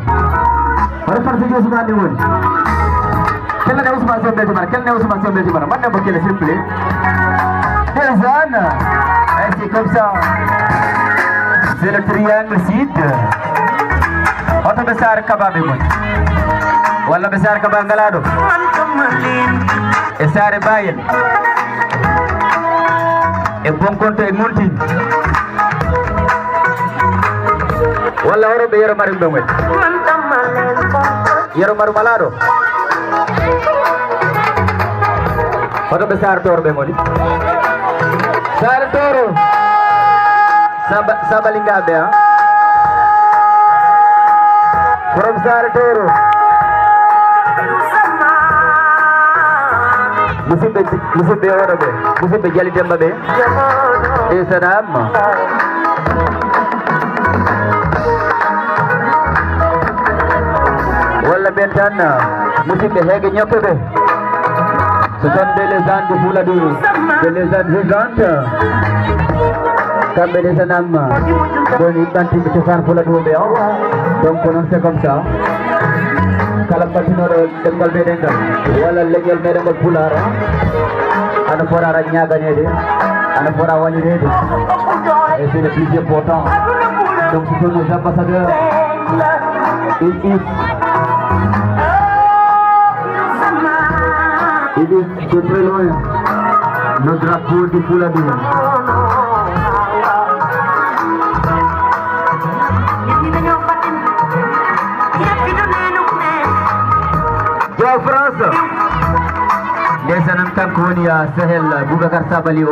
Hoto fansuuji Ousmane ɗi ngoni? Kelle ne Ousmane Sow belti mana, kelle ne Ousmane Sow belti mana. Mbaɗɗen mo kelle, s'il vous plaît. Ndeysaan. Eh, c'est comme ça. C'est le triangle sud. Hoto ɓe Saare Kaba ɓe ngoni? Walla ɓe Saare Kaba ngalaa ɗo? E Saare Bayel? E Bonkonto e Ŋunti? Walla hoto ɓe Yero Marum ɓe ngoni? Yero Marum alaa ɗo? Hoto ɓe Saare Tooro ɓe ngoni? Saare Tooro. Saba-, Sabalingaaɓe, a? From Saare Tooro. Musidɓe, musidɓe oɗo ɓe, musidɓe Jali Demba ɓe. E salam. Walla ɓen tan, musidɓe Heege Ñokke ɓe. Ce sont des légendes de Fuladu, des légendes vivantes. Kamɓe ndeysaan, woni ɓantiiɓe cosaan Fuladu ɓe o. Donc, ko noon, c'est comme ça. Kala battinooɗo ɗemngal meɗen ngal, walla leñol meɗen ngol Pulaar, ana fota ñaaganeede, ana fota wañireede. Et c'est le plus important. Donc, ce sont nos ambassadeurs. Ils, ils, ils, ils sont très loin. Le drapeau du Fuladu. Diaw France. Ndeysaan, kanko woni, ah, Sehel Boubacar Sabali o.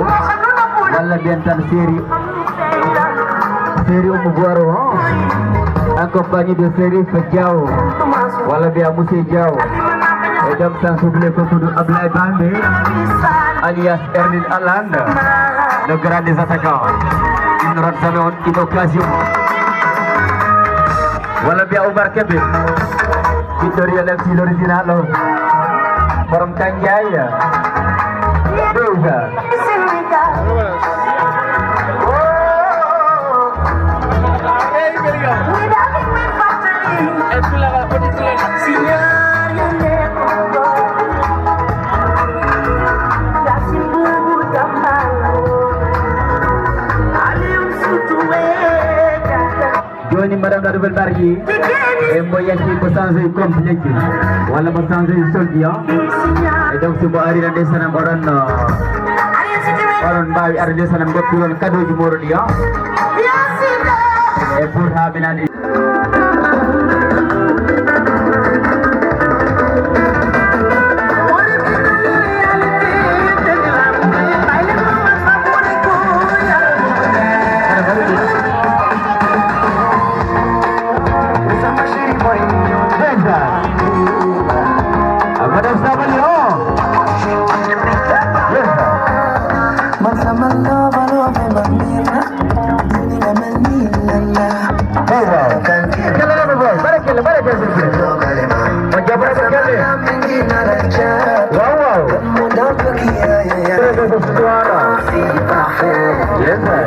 Walla mbiyen tan Seri, Seri Oumou Boiro o, en compagnie de Serif Diaw. Walla mbiya Monsieur Diaw. Et donc, sans oublier Kokoudou Ablaye Baldé, alias Erling Haaland, le grand des attaquants. Il ne rate jamais une occasion. Walla mbiya Oumar Kébé. Victoria Lefty, l'original. Borom Kandiaye. Déjà. Oh, Ɗaɗo ɓe mbarki e mbo yalti mbo changé complexe walla mbo changé soldi, ah. Et donc si mbo ari tan ndeysaan oɗon, oɗon mbaawi arde ndeysaan ndokkirol kadooji mooɗon ɗi, ah. E pour ha minani. Madame Sabali, oh. Yes, sir. Hey, wow. Barakalla, barakalla, barakalla. On jabra ko kelle. Wow, wow. Très belle histoire. Yes, sir.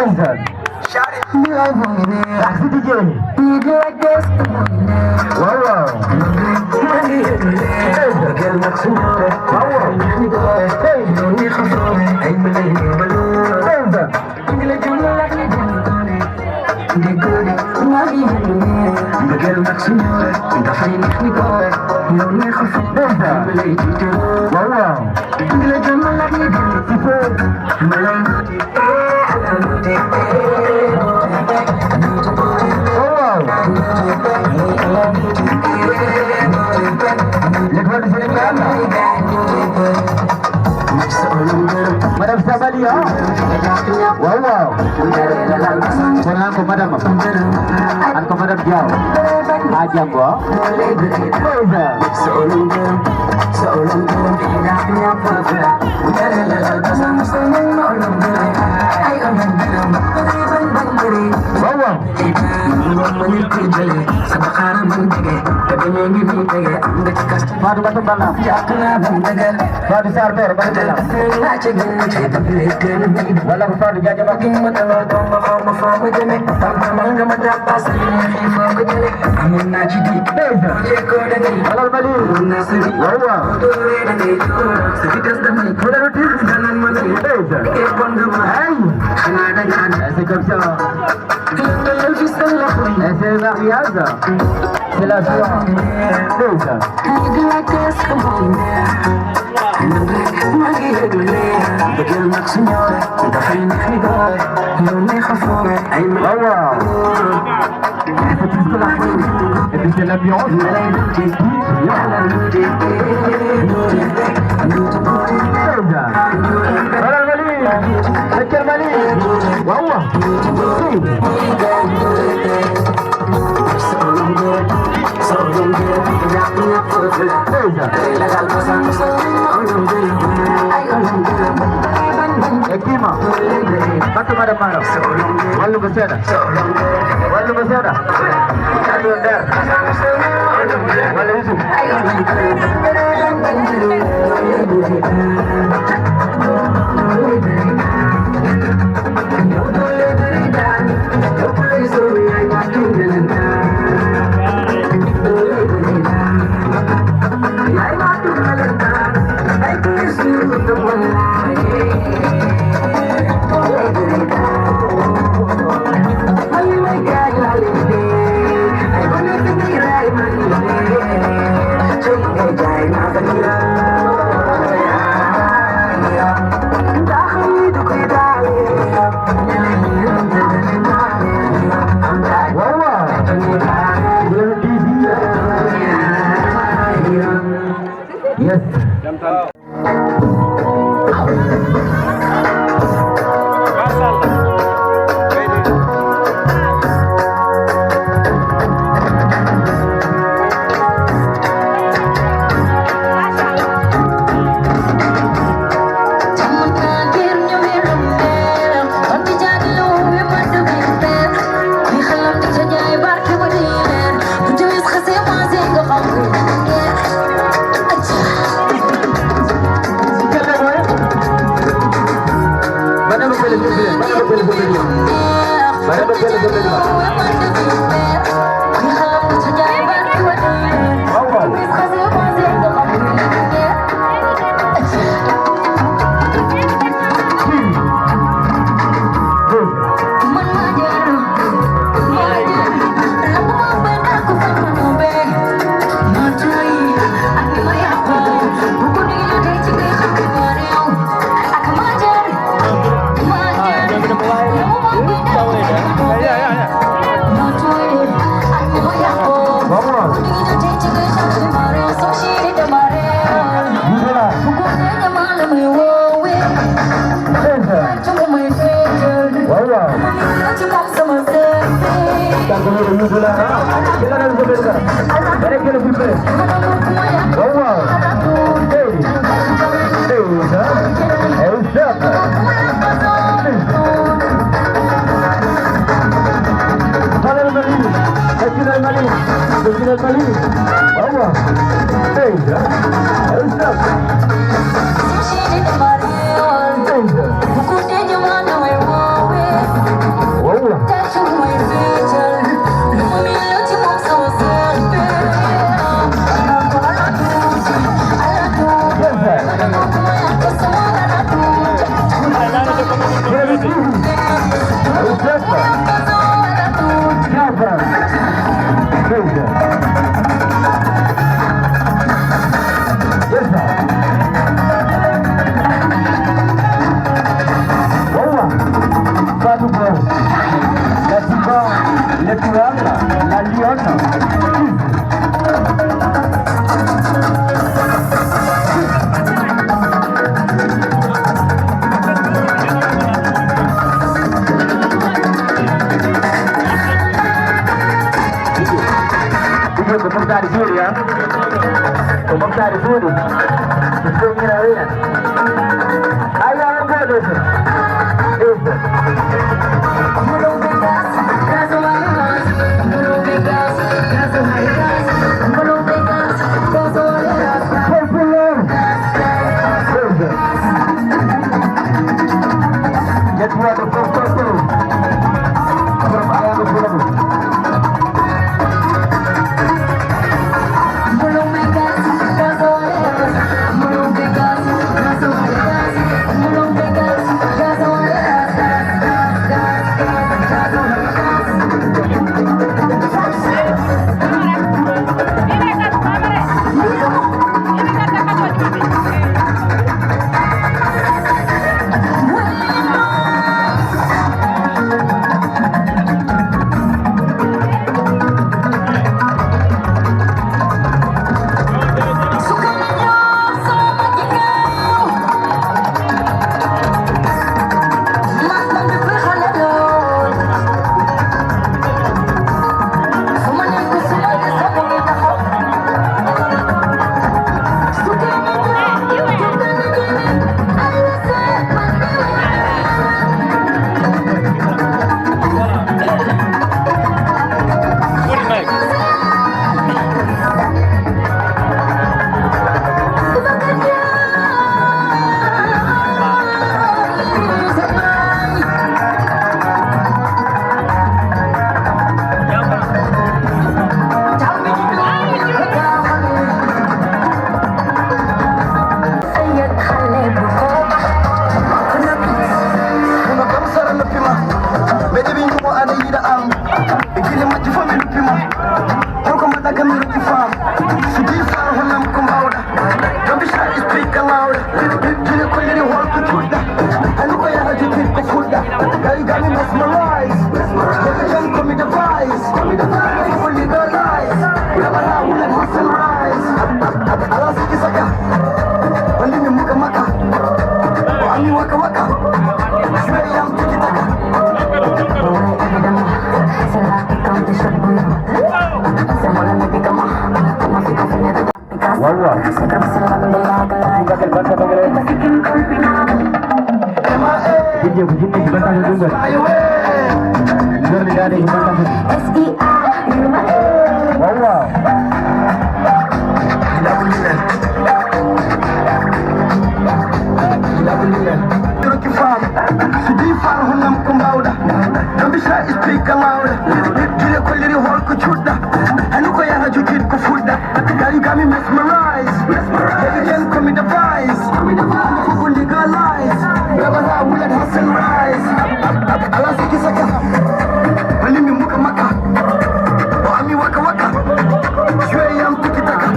Ndeysaan. Sidi Dieng. Waaw, waaw. Waaw, waaw. Hey. Ndeysaan. Ndeysaan. Waaw, waaw. Il faut. Oh, wow. L'étoile du Sénégal. Madame Sabali, hein? Wow, wow. Kono an ko madame am. An ko madame Diaw. Ha janngo, hein? Président. Wawa. Fatou Batou Balla. Fatou Sarr Bero Batou Balla. Wala ko Fatou Diadio Bakki. Alal Mali. Wawa. Hey. C'est comme ça. Et c'est le mariage. C'est la joie. Déjà. Wow, wow. Et puis c'est l'ambiance. Déjà. Voilà le Mali. C'est quel Mali? Waouh. E kima. Battu madam Mara. Wallu ko seeɗa. Wallu ko seeɗa. Wallu nder. Wallu Yusuf. Yes. Bakka bagale. Jinje ko jinne, bakka bagale. Jorni dade, bakka bagale. Wow, wow. Ɗo ki faam, so di faam honnam ko mbaawɗa. Don't be shy, speak louder. Gila kolliri hol ko cuɗɗa. Hanu ko yaha jukit ko fuɗɗa. Girl, you got me mesmerized. Baby girl, call me the vice. Ko legalize. Baba ha wulat ha sunrise. Ala siki saka. Bali mi muka maka. O ami waka waka. Shwe yam tiki taka.